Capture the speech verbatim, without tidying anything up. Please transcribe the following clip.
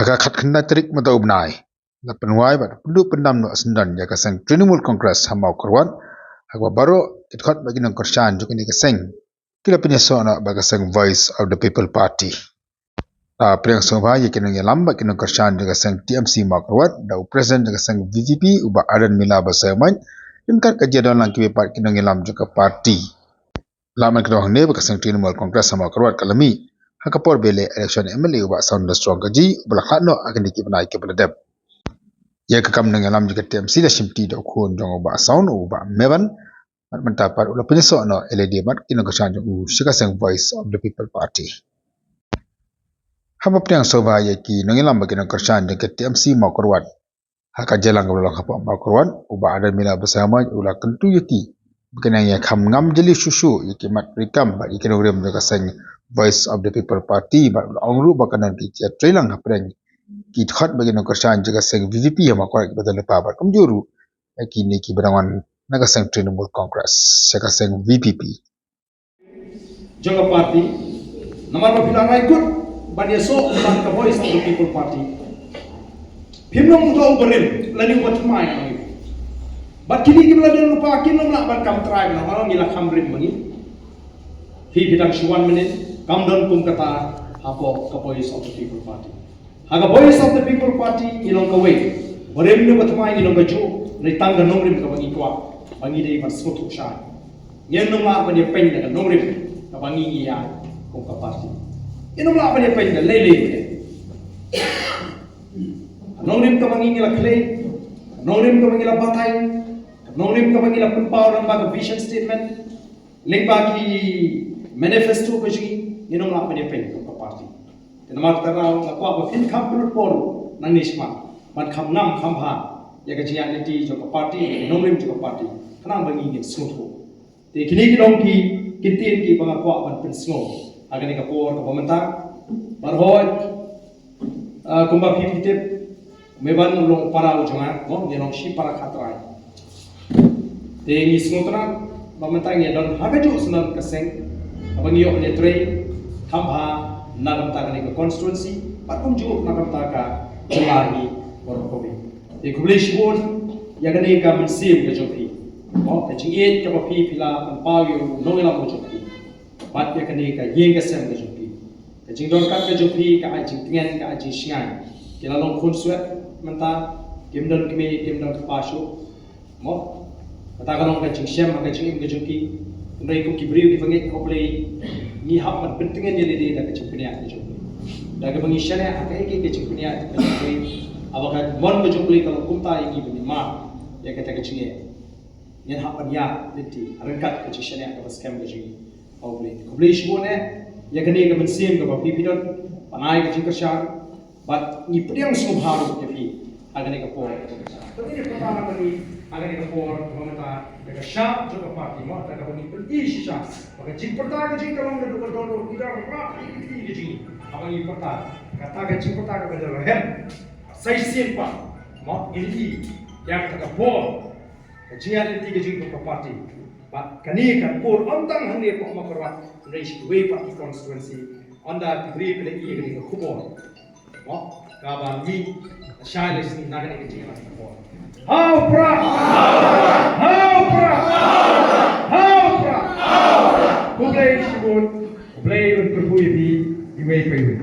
Ka khatkhyndai tarik mynta u bnai, la pynwai bad pynduh pyndam noh syndon ïa ka seng Trinamool Congress ha Mawkyrwat, ha kaba baroh ki dkhot bad ki nongkyrshan jong kane ka seng ki la pynïasoh noh bad ka seng Voice of the People Party. La pdiang sngewbha ïa ki nongïalam bad ki nongkyrshan jong ka seng T M C Mawkyrwat da u President jong ka seng V P P u Bah Ardent Miller Basaiawmoit, ryngkat ka jingdon lang kiwei pat ki nongïalam jong ka party. La ong hangne ba ka seng Trinamool Congress ha Mawkyrwat ka la mih ha ka por ba leh election M L A u Bah Saunders Rongkajee, uba la khlad noh ha kine ki bnai kiba la dep. Ïa ka kam nongïalam jong ka T M C la shimti da u khun jong u Bah Saun, u Bah Meban, bad mynta pat u la pynïasoh noh ïa lade bad ki nongkyrshan jong u sha ka seng Voice of the People Party. Haba pdiang sngewbha ïa ki nongïalam bad ki nongkyrshan jong ka T M C Mawkyrwat ha ka jingïalang kaba la long hapoh Mawkyrwat, u Bah Ardent Miller Basaiawmoit u la kyntu ïa ki ba kin ïa kham ngam jylliew shuh shuh ïa ki mat treikam bad ïa ki nongrim jong ka seng Voice of the People Party, bad u la ong ruh ba kan don ki jingïatreilang hapdeng ki dkhot bad ki nongkyrshan jong ka seng V P P ha Mawkyrwat kiba don lypa bad kumjuh ruh ïa kine kiba dang wan na ka seng Trinamool Congress sha ka seng V P P. Jong ka party, namar ba phi la rai kut ban ïasoh bad ka Voice of the People Party, phim long uta u barim lane uba thymmai. Bad kine kiba la don lypa kin ym lah ban kam trai, namar ngi la kham rim ma ngi. Phi phi dang shu wan mynnin, kam don kum kata hapoh ka Voice of the People Party. Ha ka Voice of the People Party ngi long kawei, barim ne ba thymmai ngi long kajuh, hynrei tang ka nongrim kaba ngi kwah ba ngi dei ban sngewthuh shai. Ngin ym lah ban ïapeiñ da ka nongrim kaba ngi ngi ïaid kum ka party. Ngin ym lah ban ïapeiñ da lei lei ruh. Ka nongrim kaba ngi ngi la khlei, ka nongrim kaba ngi la batai, ka nongrim kaba ngi la pynpaw lyngba ka vision statement, lyngba ki manifesto ka jong ngi, ngin ym lah ban ïapeiñ kum ka party. Te namar kata nga kwah ba phin kham pynlut por nangne shakhmat ban kham ngam kham bha ïa ka jingïaid lynti jong ka party, ïa ka nongrim jong ka party, khnang ba ngi ngin sngewthuh. Te kine ki long ki ktien kiba nga kwah ban pynsngew ha kane ka por kaba mynta. Baroh, ah, kumba phi phi tip, Meban u long para u jong nga, mo, ngi long shi para khatrai. Te ngi sngewtynnat ba mynta ngi don ha kajuh syndon ka seng kaba ngi ïoh ban ïatrei kham bha na ka bynta kane ka constituency bad kumjuh na ka bynta ka jylla hi baroh kawei. Te khublei shibun ïa kane ka mynsiem ka jong phi, mo, ka jingïeit kaba phi phi la pynpaw ïa u nongïalam u jong phi bad ïa kane ka ïing ka sem ka jong phi. Ka jingdonkam ka jong phi ka ai jingtngen, ka ai jingshngaiñ. Ki la long khun swet mynta, kim don kmie, kim don kpa shuh. Mo, kata ka long ka jingshem ha ka jingim ka jong ki. Hynrei kum ki briew kiba ngeit ha U Blei, ngi hap ban pyntngen ïa lade da ka jingpynïaid ka jong ki, da kaba ngi shaniah ha kaei kaei ka jingpynïaid ka jong U Blei. Haba ka mon ka jong U Blei ka long kumta ïa ngi ba ngin mad ïa kata ka jingeh, ngin hap ban ïaid lynti ryngkat ka jingshaniah kaba skhem ka jong ngi ha U Blei. Khublei shibun eh ïa kane ka mynsiem kaba phi phi don ban ai ka jingkyrshan, bad ngi pdiang sngewbha ruh ïa phi ha kane ka por. Te ngi pyrta na kane, ha kane ka por kaba mynta, da ka shap jong ka party, mo, da kaba ngi pyni shisha ba ka jingpyrta ka jong ngi ka long naduh ka daw ruh ngi da rah ïa ka kti ka jong ngi. Haba ngi pyrta, kata ka jingpyrta kaba da rhem, sa shisien pat, mo, ngi ïohi ïa kata ka por, ka jingïaid lynti ka jong ngi kum ka party. Bad kane ka por ym tang hangne hapoh Mawkyrwat, hynrei sha kiwei pat ki constituency. Ynda ki briew ki la ïohi ïa kane ka khubor, mo, kaba ngi shai lehse na kane ka jingïalang ka por. Ha u Prah! Ha u Prah! Ha u Prah! Khublei shibun, U Blei un kyrkhu ïa phi iwei pa iwei.